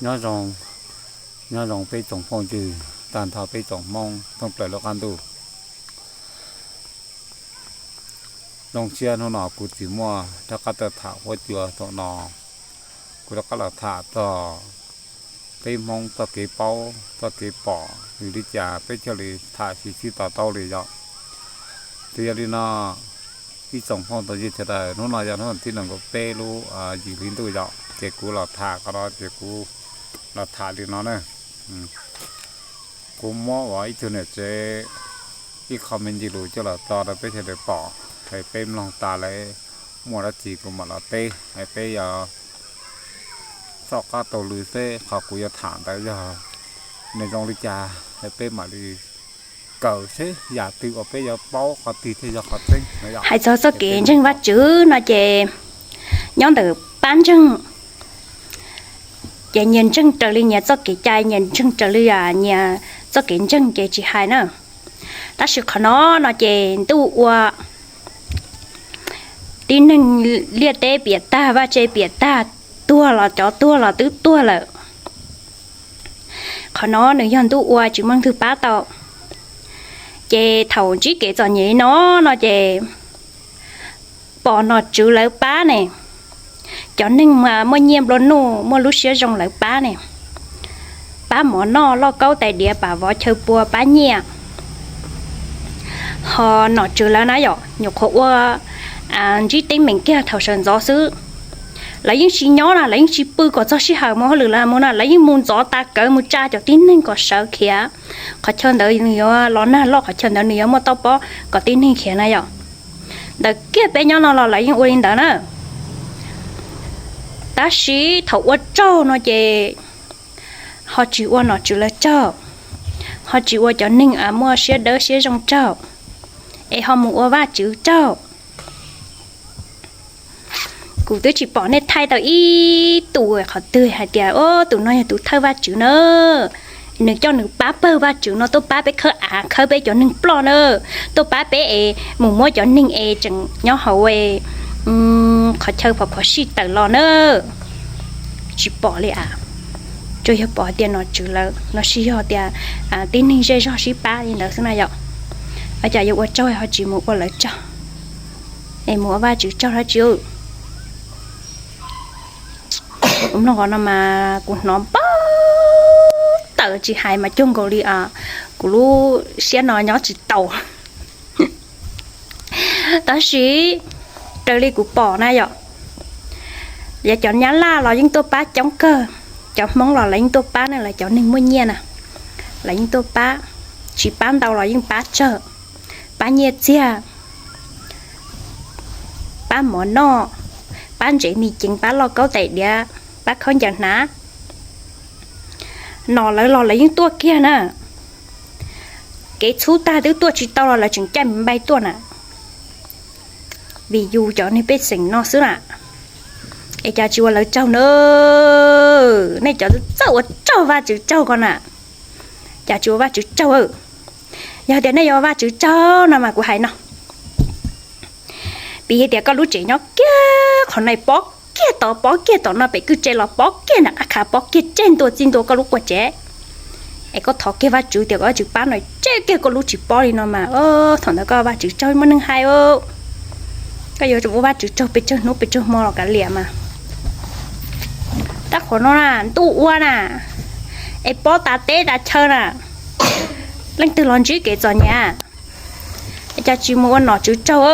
Nyob zoo, nyob zoo peb tsoom phooj ywg, tag nrho peb tsoom Hmoob thoob plaws lub qab ntuj. Zoo siab hnub no kuv tsis muaj rov qab tawm tham huab cua thaum no, kuv rov qab los tham txog peb Hmoob txoj kev paub txoj kev pom, vim li cas peb thiaj li tham tsis sib to taub li yom. Ces yog li no, ib tsoom phooj ywg sawv daws, hnub no yog hnub tim nees nkaum peb lub yim hli ntuj yom, ces kuv los tham qhov no ces kuv los tham li no na. Kuv muab ua ib tug niam tsev ib qho me ntsis lus coj los tso rau peb sawv daws pom, es peb mloog tas lawm, muaj dab tsi kuv mam los teb, es peb yuav soj qab taug lw xwb, qhov kuv yuav tham ntawd yog nws zoo li cas, es peb mam li kawm seb yam twg uas peb yuav paub qhov twg thiaj yog qhov tseeb no yom. Hais txog txoj kev ntseeg Vajtswv no ces nyob ntawm pab ntseeg, ces nyias ntseeg raws li nyias txoj kev cai, nyias ntseeg raws li nyias txoj kev ntseeg ces tsis hais na. Tab sis qhov no no ces ntuj ua tib neeg liaj teb piam tag, vaj tse piam tag, tuag los cov tuag los twb tuag lawm. Qhov no nws yog ntuj ua tsis muaj leej twg pab tau. Ces thaum ntsib kev txom nyem no no ces pom nom tswv lawv pab ne, cov neeg muaj nyiaj nplua nuj muaj lub siab zoo lawv pab ne, pab mov noj, lauj kaub tais diav, pam vov chaw pua, pab nyiaj. Ho nom tswv lawv na yom, nyuam qhuav ua ntsib teeb meem kiag thaum sawv ntxov xwb. Lawv yeej tsis nyob na, lawv yeej tsis pw kom txog sij hawm mus hauj lwm lawv mus na, lawv yeej mus ntxov tas kawv mus tsa cov tib neeg kom sawv khiav. Qhov chaw ntawd nws yuav los nag loj, qhov chaw ntawd nws yuav muaj toj pob kom tib neeg khiav na yom. Ntawm kiag peb nyob no los lawv yeej ua li ntawd na. Tab sis thaum ua tsaug no ces ho tsis ua nom tswv lawv tsaug, ho tsis ua cov neeg muaj siab dawb siab zoo tsaug, es ho mus ua Vajtswv tsaug. Kuv twb tsis pom nej thaij tau ib tus qhov twg hais tias, o, tus no yog tus thawj Vajtswv na, nws coj nws pab pawg Vajtswv no tuaj pab peb khawb av khawb peb cov neeg ploj na, tuaj pab peb es mus muab cov neeg es tseem nyob hauv qhov chaw phov phov sij tawm los na. Tsis pom li as. Tsuas yog pom tias nom tswv lawv los sis yog tias tib neeg zej zog sib pab li ntawd xwb na yom. Ua cas yuav ua tsaug ho tsis mus ua lawv tsaug, es mus ua Vajtswv tsaug dab tsi? Kuv mloog qhov no mas kuv hnov npau taws tsis hais mas cuag nkaus li kuv lub siab no nyob tsis tau. Tab sis raws li kuv pom na yom, yog cov Nyab Laj los yeej tuaj pab coob kawg, cov Hmoob los lawv yeej tuaj pab na, lawv cov neeg muaj nyiaj na, lawv yeej tuaj pab, tsis pab ntau los yeej pab tsawg, pab nyiaj txiag, pab mov noj, pab ntsev me ceev, pab lauj kaub tais diav, pab khaub ncaws hnav. Nom lawv los lawv yeej tuaj kiag na. Kev txhub tag twb tuaj tsis tau los lawv tseem caij npais tuaj na, vim yus cov neeg pej xeem no xwb na. Es cas tsis ua lawv tsaug na? Nej cov txawj ua tsaug Vajtswv tsaug ko na, cas tsis ua Vajtswv tsaug? Yog tias nej yuav ua Vajtswv tsaug no mas kuv hais no, piv tias koj lub tsev nyob kiag qhov no, pob kiag tod, pob kiag tom no, pem kwj tse los pob kiag nram qab khav, pob kiag tseg ntua txij ntua koj lub qua tsev, es koj thov kiag Vajtswv tias kom Vajtswv pab no, tseg kiag koj lub tsis pob li no mas, thaum ntawd koj ua Vajtswv tsaug muaj neeg hais. Koj yuav ua Vajtswv tsaug pes tsawg hnub pes tsawg hmo los kav liam mas. Tab qhov no na ntuj ua na, es pob tas teb tas chaw na, leej twg los ntsib kev txom nyem, cas tsis mus ua nom tswv tsaug?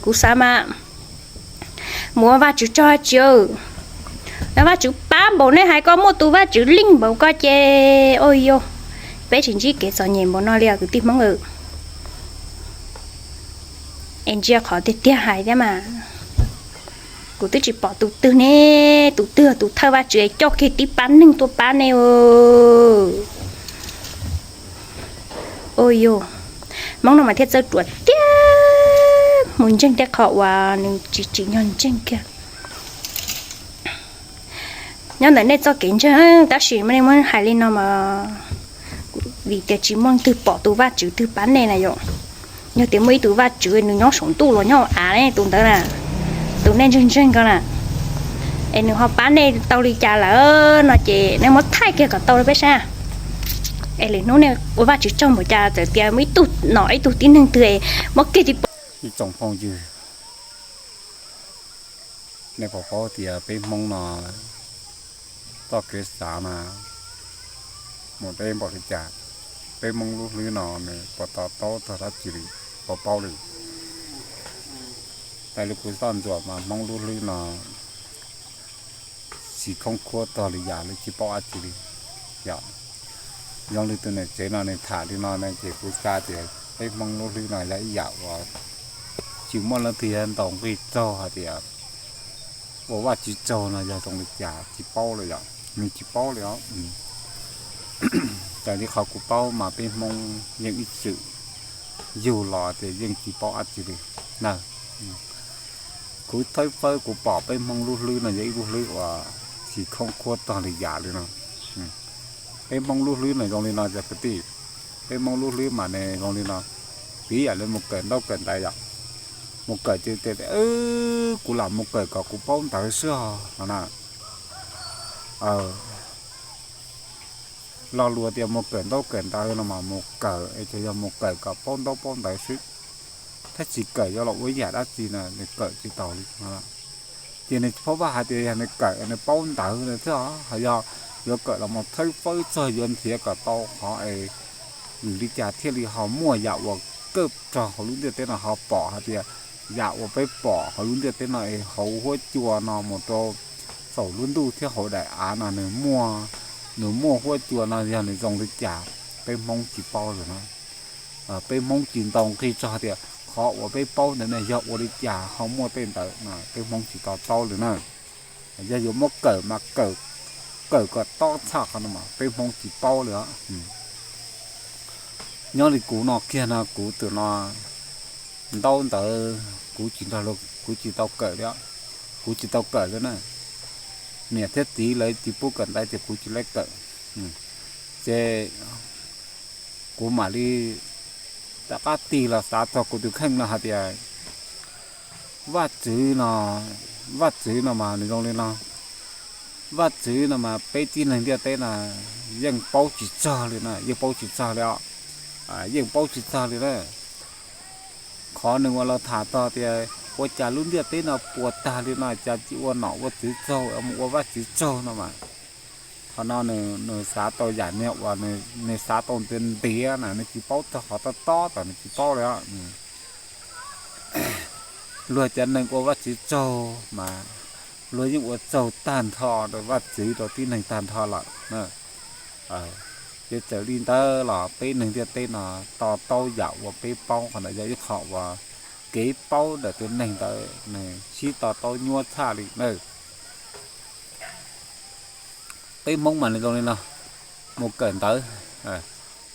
Kuv xav mas mus ua Vajtswv tsaug dab tsi? Yog Vajtswv pab npaum nej hais, koj muaj tus Vajtswv leej npaum ko ces, o yog, peb tsis ntsib kev txom nyem npaum no li os kwv tij Hmoob. Es ntsia qhov tiag tiag hais thiab mas, kuv twb tsis pom tus twg ne, tus twg tus thawj Vajtswv es coj kiag tib pab neeg tuaj pab nej. O yog, Hmoob no mas thiaj txawj ruam tiag, mus ntseeg tej qho uas nws tsis tsim nyog ntseeg kiag. Nyob ntawm nej txoj kev ntseeg, tab sis nej muab hais li no mas, vim tias tsis muaj leej twg pom tus Vajtswv twg pab nej na yom. Yog tias muaj ib tus Vajtswv nws nyob saum ntuj los nyob av ne, tus ntawd na, tus nej ntseeg ntseeg ko na, Es nws ho pab nej tau li cas lawm no ces nej muab thaij kiag kom tau rau peb saib. Es lwm hnub nej ua Vajtswv tsaug npaum cas txawm tias muaj ib tug nom ib tug tib neeg twg muab kiag tsis pom. Ib tsoom phooj ywg, nej puas paub tias peb Hmoob no txoj kev xav mas mus deb npaum li cas? Peb Hmoob lub hlwb no nws puas to taub txog dab tsi li, puas paub li? Raws li kuv soj ntsuam mas Hmoob lub hlwb no tsis khoob khuab txog li yam li tsis paub dab tsi li. Yog zoo li tus niam tsev no nws tham li no ne ces kuv xav tias peb Hmoob lub hlwb no yog ib yam uas tsis muaj leej twg yuav ntaus nqi txog hais tias ua Vajtswv tsaug no yog zoo li cas tsis paub li yom, nws tsis paub li os. Raws li qhov kuv paub mas peb Hmoob yeej ib txwm yug los ces yeej tsis paub dab tsi li na. Kuv thawb fawb kuv pom peb Hmoob lub hlwb no yog ib lub hlwb uas tsis khoob khuab txog li yam li no. Peb Hmoob lub hlwb no zoo li no cov kwv tij, peb Hmoob lub hlwb mas nws zoo li no, piv yam li mus kawm ntaub kawm ntawv yom, mus kawm ces tias kuv lam mus kawm kom kuv paub ntawv xwb os no na. Lo lus tias mus kawm ntaub kawm ntawv no mas mus kawm es ces yog mus kawm kom paub ntaub paub ntawv xwb, thiab tsis kawm yuav los ua yam dab tsi na, nws kawm tsis tau li. Ces nws tsis paub Vaj hais tias yog nws kawm nws paub ntawv no thiab os, yog yuav kawm los mus thawb fawb txog yuav nrhiav kom tau qhov es vim li cas thiaj li ho muaj yam uas kaj rog hauv lub ntiaj teb no ho pom hais tias yam uas peb pom hauv lub ntiaj teb no es hauv huab cua no mus rau saum lub ntuj thiab hauv daim av no nws muaj, nws muaj huab cua no yog nws zoo li cas, peb Hmoob tsis paub li na. Peb Hmoob tsis ntaus nqi txog tias qhov uas peb paub ntawd ne yog ua li cas ho muaj tej ntawd, peb Hmoob tsis to taub li na. Yog yuav muab kawm mas kawm kom tob txhaj qhov no mas peb Hmoob tsis paub li os. Nyob li kuv no kiag no kuv tus no ntaub ntawv kuv tsis nrog, kuv tsis tau kawm li os, kuv tsis tau kawm li na. Niam thiab txiv lawv tsis pub kawm ntawv ces kuv tsis lab kawm. Ces kuv mam li rov qab tig los xav txog kuv tus kheej no hais tias Vaj txwv no, Vaj txwv no mas nws zoo li no. Vaj txwv no mas peb tib neeg ntiaj teb no yeej paub tsis txog li na, yeej paub tsis txog li os. Yeej paub tsis txog li na. Qhov nws ua los tham txog tias ua cas lub ntiaj teb no puas tag li no cas tsis ua nom ua tswv tsaug mus ua Vaj txwv tsaug no mas, qhov no nws xav tau yam niag uas nws xav tau ntiav ntiav na, nws tsis paub txog qhov tob tob tas nws tsis paub li os. Luag cov neeg ua Vaj txwv tsaug mas luag yeej ua tsaug tag nrho rau Vaj txwv rau tib neeg tag nrho lawm. Ces txawm li ntawd los peb neeg ntiaj teb no to taub yam uas peb paub qhov ntawd yog ib qho uas kev paub ntawm tus neeg ntawd nws sib to taub nyuaj tshaj li na. Peb Hmoob mas nws zoo li no, mus kawm ntawv,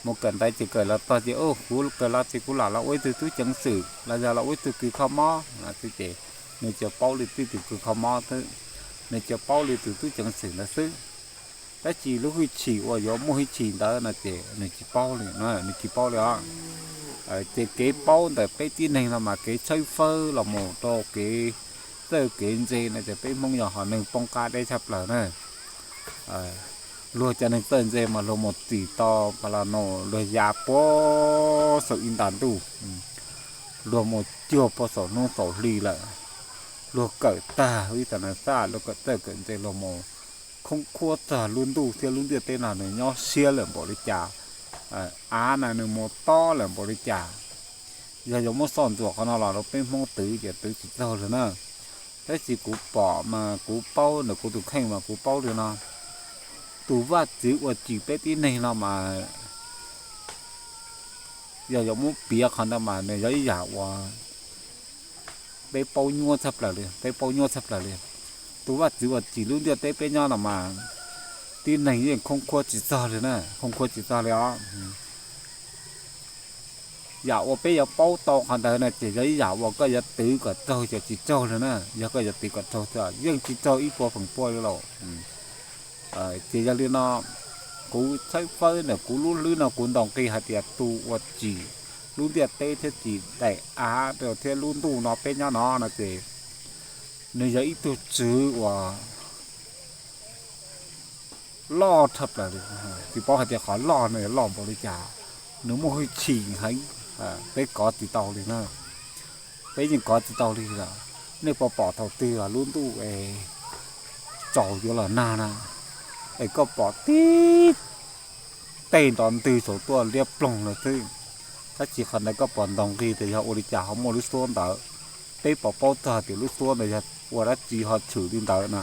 mus kawm ntawv ces kawm los txog ces kuv kawm los ces kuv lam los ua ib tug tub ceev xwm los yog los ua ib tug kws kho mob xwb ces nws tsuas paub li tib tug kws kho mob xwb, nws tsuas paub li tus tub ceev xwm ntawd xwb. Tab sis lub hwj chim uas yuav muaj hwj chim ntawd no ces nws tsis paub li, nws tsis paub li os. Ces kev paub ntawm peb tib neeg no mas kev tshawb fawb los mus rau kev txawj kev ntse no ces peb Hmoob yog hom neeg poob qab deb tshaj plaws na. Luag cov neeg txawj ntse mas luag mus txim tau pas las no luag ya puag saum ib nta ntuj, luag mus cuag puag saum hnub saum hli lawm. Luag kawm tag ib tag nas xaj luag kawm txawj kawm ntse luag mus khoob khuab txog lub ntuj thiab lub ntiaj teb no nws nyob siab lawm npaum li cas, av na nws mus tob lawm npaum li cas. Yog yuav muab soj ntsuam qhov no los rau peb Hmoob twv ces twv tsis txaug li na. Tab sis kuv pom mas kuv paub ntawm kuv tus kheej mas kuv paub li no, tus vaj txwv uas tsim peb tib neeg no mas yog yuav muab piav qhov ntawd mas nws yog ib yam uas peb paub nyuaj tshaj plaws li, peb paub nyuaj tshaj plaws li. Tus vaj txwv uas tsim lub ntiaj teb peb nyob no mas tib neeg yeej khoob khuab tsis txog li na, khoob khuab tsis txog li os. Yam uas peb yuav paub tau qhov ntawd no ces yog ib yam uas koj yuav twv kom txaug ces tsis txaug li na, yog koj yuav twv kom txaug yeej tsis txaug ib puas feem pua li lauj. Ces yog li no, kuv tshawb fawb ntawm kuv lub hlwb no kuv ntaus nqi hais tias tus uas tsim lub ntiaj teb thiab tsim daim av thiab lub ntuj no peb nyob no no ces nws yog ib tug tswv uas loj tshaj plaws li. Tsis paub hais tias qhov loj no loj npaum li cas, nws muaj hwj chim heev, peb kov tsis tau li na. Peb yeej kov tsis tau li lawm. Nej puas pom thaum twg lub ntuj es tsaus yuav los nag na, es koj pom tib tej nrov ntwg saum tuaj liab ploog lawm xwb. Tab sis qhov ntawd koj puas ntaus nqi tias yog ua li cas ho muaj lub suab ntawd? Peb puas paub txog tias lub suab ntawd yog ua dab tsi ho tshwm li ntawd na?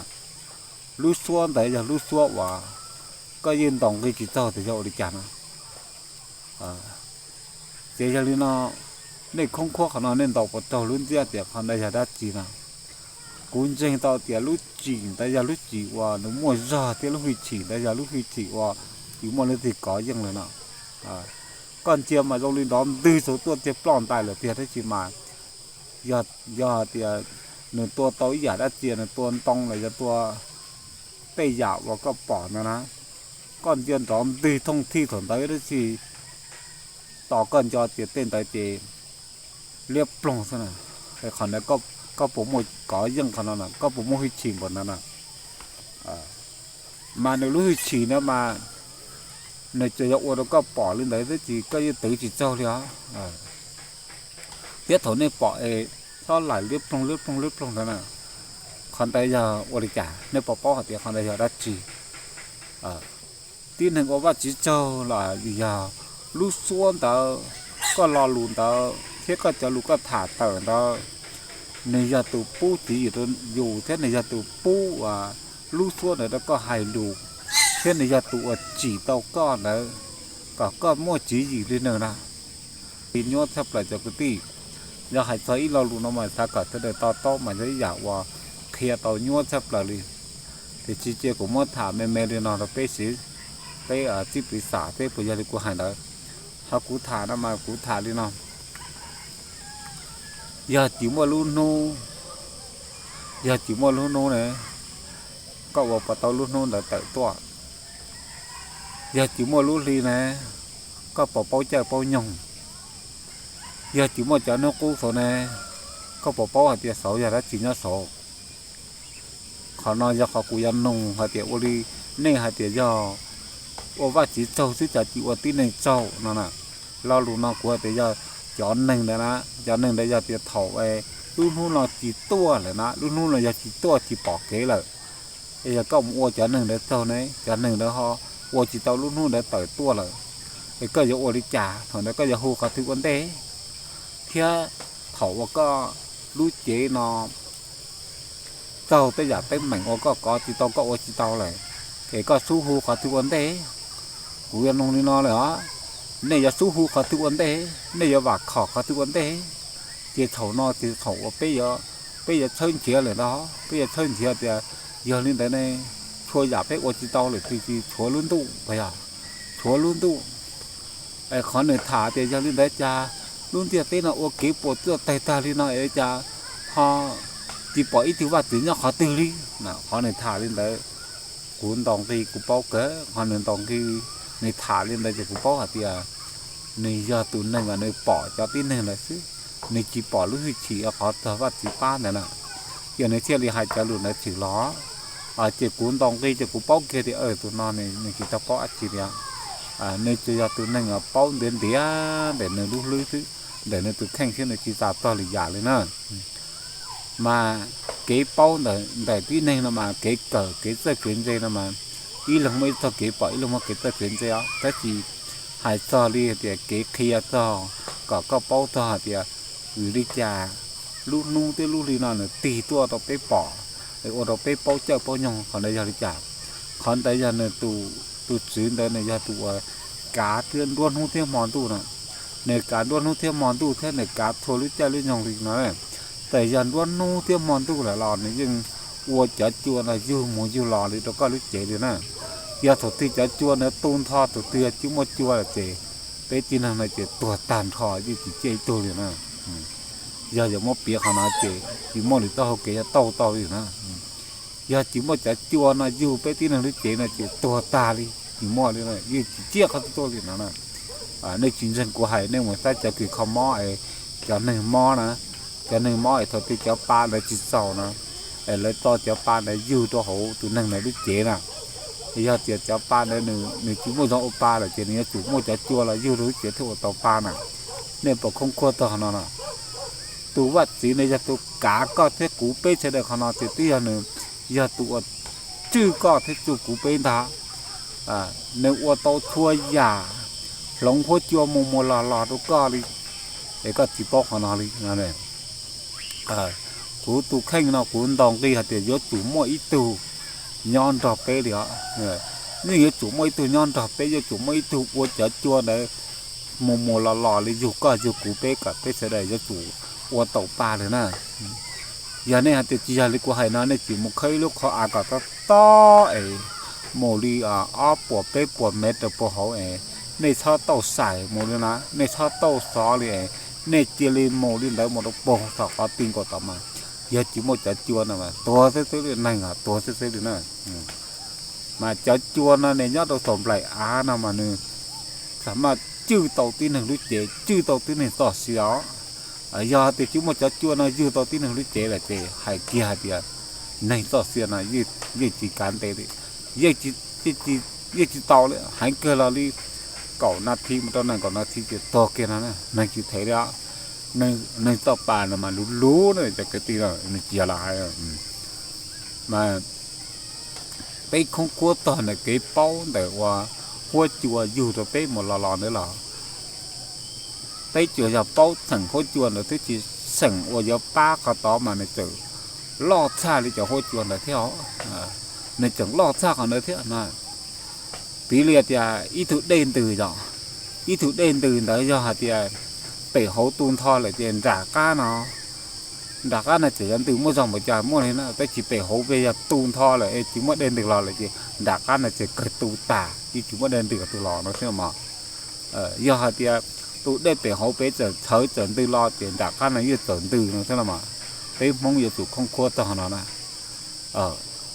Lub suab ntawd yog lub suab uas koj yeej ntaus nqi tsis txog tias yog ua li cas na. Ces yog li no, nej khoob khuab qhov no nej ntaus puas raug lub ntsiab tias qhov ntawd yog dab tsi no? Kuv ntseeg tau tias lub tsim ntawd yog lub tsim uas nws muaj zog thiab lub hwj chim ntawd yog lub hwj chim uas tsis muaj leej twg kov yeej lawm no. Koj ntsia mas zoo li nrov ntwg saum tuaj tiag ploj ntais lawm tiag tab sis mas yog tias nws tua tau ib yam dab tsi, nws tua ntoo los yog tua tej yam uas koj pom ntawd na, koj ntsia nrov ntwg thooj thij thaum ntawd tab sis tos koj nco tias tej ntawd ces liab ploog xwb na. Qhov ntawd koj puas muaj kov yeej qhov no na, koj puas muaj hwj chim npaum ntawd na? Mas nws lub hwj chim na mas nws tsuas yog ua rau koj pom li ntawd xwb ces koj yeej twv tsis tsaug li os. Thiab thaum nej pom es txhob laim liab ploog liab ploog liab ploog ntawd na, qhov ntawd yog ua li cas? Nej puas paub hais tias qhov ntawd yog dab tsi? Tib neeg ua Vajtswv tsaug los yog lub suab ntawd, koj lo lus ntawd thiab koj cov lus koj tham tawm ntawd, nws yog tus pub tswv yim rau yus thiab nws yog tus pub lub suab ntawd rau koj hais lus, thiab nws yog tus uas tsim tau koj ntawd kom koj muaj tswv yim li nws na. Nyuaj tshaj plaws cov kwv tij. Yog hais txog ib lo lus no mas xav kom sawv daws to taub mas yog ib yam uas qhia tau nyuaj tshaj plaws li. Tiam sis cia kuv muab tham me me li no rau peb siv, peb txib piv xam seb puas yog li kuv hais ntawd. Ho kuv tham no mas kuv tham li no: yog tsis muaj lub hnub, yog tsis muaj lub hnub ne, koj ua puas tau lub hnub ntawd tawm tuaj? Yog tsis muaj lub hli ne, koj puas paub caij paub nyoog? Yog tsis muaj cov hnub qub saud ne, koj puas paub hais tias saud yog dab tsi nyob saud? Qhov no yog qhov kuv yuav nug hais tias ua li nej hais tias yog ua Vajtswv tsaug xwb cas tsis ua tib neeg tsaug no na. Lo lus no kuv hais tias yog cov neeg ntawd na, cov neeg ntawd yog tias thaum lub hnub no tsis tuaj lawm na, lub hnub no yog tsis tuaj tsis pom kev lawm, es yog koj mus ua cov neeg ntawd tsaug ne, cov neeg ntawd ho ua tsis tau lub hnub ntawd tawm tuaj lawm, es koj yuav ua li cas? Thaum ntawd koj yuav hu qhov twg ua ntej? Thiab thaum uas koj lub cev no raug tej yam teeb meem uas koj kov tsis tau koj ua tsis tau lawm, es koj xub hu qhov twg ua ntej? Kuv yuav nug li no lawm os, nej yuav xub hu qhov twg ua ntej? Nej yuav vam khom qhov twg ua ntej? Ces thaum no ces thaum uas peb, peb yuav txhawb nrhiav lawm ntag, peb yuav txhawb nrhiav tias yog li ntawd ne, txhua yam peb ua tsis tau lawm tiag, tshuav lub ntuj, yog tshuav lub ntuj. Qhov nws tham tias yog li ntawd cas lub ntiaj teb no ua kev puas tsuaj tag tag li no es cas ho tsis pom ib tug vaj txwv nyob qhov twg li? Qhov nws tham li ntawd kuv ntaus nqi kuv paub kawg, qhov nws ntaus nqi, nws tham li ntawd ces kuv paub hais tias nws yog tus neeg uas nws pom cov tib neeg lawm xwb, nws tsis pom lub hwj chim uas qhov txog vaj txwv pab ntawd na. Ces nws thiaj li hais cov lus ntawd tshwm los. Ces kuv ntaus nqi ces kuv paub kiag tias tus no nws tsis tau paub dab tsi li. Nws tsuas yog tus neeg uas paub ntiav ntiav ntawm nws lub hlwb xwb, ntawm nws tus kheej xwb, nws tsis txav txog lwm yam li na. Mas kev paub ntawm tib neeg no mas kev kawm kev txawj kev ntse no mas ib leeg muaj ib txoj kev pom, ib leeg muaj kev txawj kev ntse os. Tab sis hais txog li tias kev qhia txog kom koj paub txog hais tias vim li cas lub hnub thiab lub hli no nws tig tuaj rau peb pom, ua rau peb paub caij paub nyoog, qhov ntawd yog li cas? Qhov ntawd yog nws, tus tswv ntawd nws yog tus uas kav thiab nruab hnub thiab hmo ntuj na. Nws kav nruab hnub thiab hmo ntuj thiab nws kav txhua lub caij lub nyoog li no. Txawm yog nruab hnub thiab hmo ntuj lawm los nws yeej ua cov cua no yug mus yug los li rau koj lub cev li na. Yog thaum twg cov cua ntawd tu ntho, thaum twg yog tsis muaj cua lawm ces peb tib neeg no ces tuag tag nrho, yeej tsis ciaj ib tug li na. Yog yuav muab piav qhov no ces tsis muaj lwm txoj hau kev yuav tau tau li na. Yog tsis muaj cov cua no yug peb tib neeg lub cev no ces tuag tag li, tsis muaj li, yeej tsis ciaj qhov twg tuaj li no na. Nej tsis ntseeg kuv hais, nej mus saib cov kws kho mob es cov neeg mob na, cov neeg mob es thaum twg cov pa ntawd tsis txaus na, es lawv tso cov pa ntawd yug rau hauv tus neeg ntawd lub cev na, Yog tias cov pa ntawd nws tsis muaj zog ua pa lawm ces nws yuav tsum muaj cov cua los yug rau lub cev thiaj ua tau pa na. Nej puas khoob khuab txog no na? Tus vaj txwv no yog tus kav koj thiab kuv peb sawv daws qhov no ces twb yog nws yog tus uas tswj koj thiab tswj kuv peb ntag. Nws ua tau txhua yam, hloov huab cua mus mus los los rau koj li, es koj tsis paub qhov no li. Kuv tus kheej no kuv ntaus nqi hais tias yuav tsum muaj ib tug nyob nrog peb li os. Yeej yuav tsum muaj ib tug nyob nrog peb, yuav tsum muaj ib tug ua cov cua ntawd mus mus los los li yug koj yug kuv peb kom peb sawv daws yuav tsum ua tau pa li na. Yog nej hais tias tsis yog li kuv hais no nej tsis mus khawb ib lub qhov av kom tob tob es mus li ob puas peb puas mev rau puag hauv es nej txhob tauj xais mus li na, nej txhob tauj xov li es nej cia li mus li ntawd mus rau puag tom qhov ti nkaus tom mas yog tsis muaj cov cua no mas tuag xwb xwb li, neeg tuag xwb xwb li na. Mas cov cua no nws nyob rau saum nplaim av no mas nws xam maj cwj tau tib neeg lub cev, cwj tau tib neeg txoj sia os. Yog tias tsis muaj cov cua no yug tau tib neeg lub cev lawm ces hais kiag hais tias neeg txoj sia no yeej tsis kav ntev li, yeej tsis tau li, heev kawg los li kaum nas this mus rau nees nkaum nas this ces tuag kiag no, neeg tsis thev li. Neeg txoj pa no mas luv luv na cov kwv tij, nws tsis yog lam hais mas peb khoob khuab txog ntawm kev paub ntawm uas huab cua yug rau peb mus los los ntawd los peb tsuas yog paub tseem huab cua ntawd twb tsis xeem uas yuav pab qhov tod mas nws tseem loj tshaj li cov huab cua ntawd thiab. Nws tseem loj tshaj qhov ntawd thiab na. Piv li tias ib tug dej ntws yom, ib tug dej ntws ntawd yog hais tias pem hauv tu nrho lawm ces nram qab no, nram qab no tseem yuav ntws muaj zog npaum cas muaj li na, tab sis pem hauv pes yog tu nrho lawm es tsis muaj dej ntws los lawm ces nram qab no ces kawg tu tas yeej tsis muaj dej ntws tus los no xwb mas. Yog hais tias tus dej pem hauv pes txawm txhawv txawm ntws los ces nram qab no yeej txawm ntws no xwb los mas. Peb Hmoob yuav tsum khoob khuab txog no na.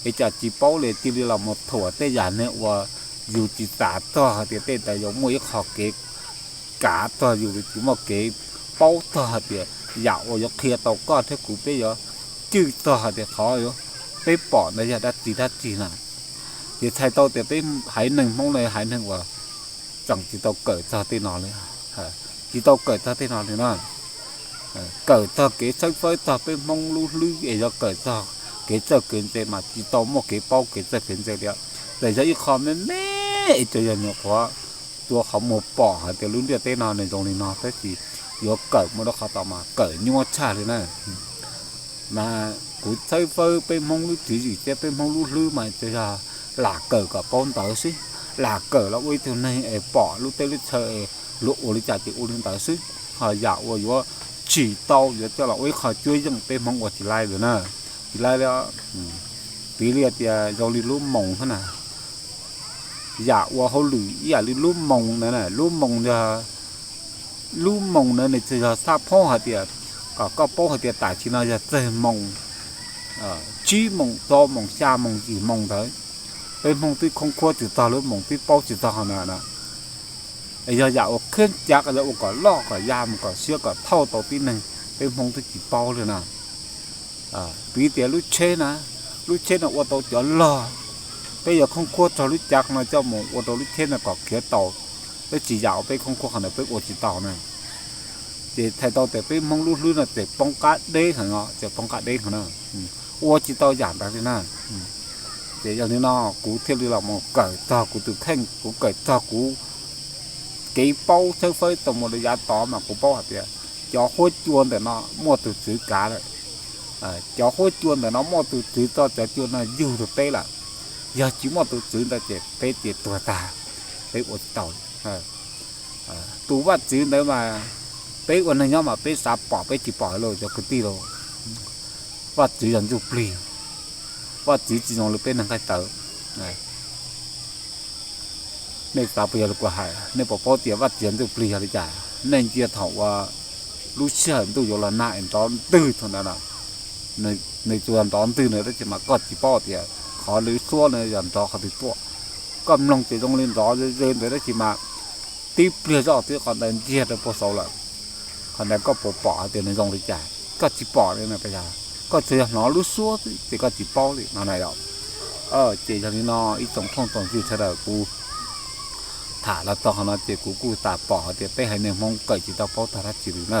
Es cas tsis paub li cia li los mus thuam tej yam neeg uas yus tsis xav txog hais tias tej ntawd yuav muaj ib qho kev kav txog yus, tsis muaj kev paub txog hais tias yam uas yuav qhia tau koj thiab kuv peb yuav cwj txog hais tias qhov peb pom ntawd yog dab tsi dab tsi na. Ces txhais tau tias peb haiv neeg Hmoob no haiv neeg uas tseem tsis tau kawm txog tej no li, tsis tau kawm txog tej no li na. Kawm txog kev tshawb fawb txog peb Hmoob lub hlwb es yuav kawm txog kev txawj kev ntse mas tsis tau muaj kev paub kev txawj kev ntse li. Txawm yog ib qho me me es tsuas yog nyuam qhuav tua qhov muag pom hais tias lub ntiaj teb no nws zoo li no tab sis yuav kawm mus rau qhov tod mas kawm nyuaj tshaj li na. Mas kuv tshawb fawb peb Hmoob lub tswv yim thiab peb Hmoob lub hlwb mas tsuas yog lam kawm kom paub ntawv xwb, lam kawm los ua ib tug neeg es pom lub teb lub chaw es luag ua li cas ces ua li ntawd xwb. Ho yam uas yuav tsim tau yuav coj los ua ib qho cuab yeej peb Hmoob ua tsis laib li na, tsis laib li. Piv li tias zoo li lub moos na, yam ua hauj lwm ib yam li lub moos ntawd na, lub moos, lub moos ntawd nws tsuas yog xab phob hais tias kom koj paub hais tias tam sim no yog txog moos tsib moos rau moos xya moos yim moos ntawd. Peb Hmoob twb khoob khuab tsis txog lub moos, twb paub tsis txog qhov ntawd na. Yog yam uas kheeb cav yog ua kom loj kom ya mus kom siab kom thauj tau tib neeg, peb Hmoob twb tsis paub li na. Piv tias lub tsheb na, lub tsheb no ua tau cov log, peb yuav khoob khuab txog lub cav no coj mus ua rau lub tsheb no kom khiav tau, tab sis yam uas peb khoob khuab qhov ntawd peb ua tsis tau na. Ces txhais tau tias peb Hmoob lub hlwb no tseem poob qab deb heev os, tseem poob qab deb heev na, ua tsis tau yam ntawd li na. Ces yog li no kuv thiaj li los mus kawm txog kuv tus kheej, kuv kawm txog kuv kev paub tshawb fawb tau mus rau yav tod mas kuv paub hais tias cov huab cua ntawm no muaj tus tswv kav lawm. Cov huab cua ntawm no muaj tus tswv tso cov cua no yug rau peb lawm. Yog tsis muaj tus tswv ntawd ces peb ces tuag tag, peb ua tsis tau. Tus vaj txwv ntawd mas peb ua neeg nyob mas peb xav pom peb tsis pom li cov kwv tij lauj. Vaj txwv yog ntsuj plig, vaj txwv tsis zoo li peb neeg nqaij tawv. Nej xav puas yog li kuv hais? Nej puas paub tias vaj txwv yog ntsuj plig yog li cas? Nej ntsia thaum uas lub sij hawm ntuj yuav los nag es nrov ntwg thaum ntawd, nws tsuas yog nrov ntwg na, tab sis mas koj tsis paub tias qhov lwv suab no yog nrov qhov twg tuaj. Koj mloog ces zoo li nrov ze ze ntawd tab sis mas tib pliag zoj twb qhov ntawd ntsiag rau puag saud lawm. Qhov ntawd koj puas pom hais tias nws zoo li cas? Koj tsis pom li na, koj tsuas yog hnov lub suab xwb ces koj tsis paub li no na yom. Ces yog li no ib tsoom phooj tsoom ywg sawv daws, kuv tham los txog qhov no ces kuv kuj tas pom hais tias peb haiv neeg Hmoob kawm tsis tau paub tag dab tsi li na.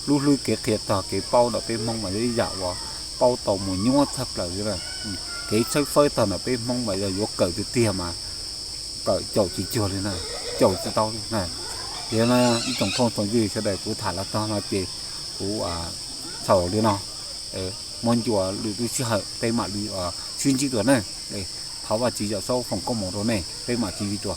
Lub hlwb kev qhia txog kev paub ntawm peb Hmoob mas yog ib yam uas paub tau mus nyuaj tshaj plaws li na. Kev tshawb fawb txog ntawm peb Hmoob mas yog yuav kawm tiag tiag mas kawm caum tsis cuag li na, caum tsis tau li na. Ces ib tsoom phooj tsoom ywg sawv daws, kuv tham los txog no ces kuv txhaum li no. Muaj ncua lwm lub sij hawm peb mam li sib ntsib dua na. Thov Vajtswv yawm saub foom koob hmoov rau nej, peb mam sib ntsib dua.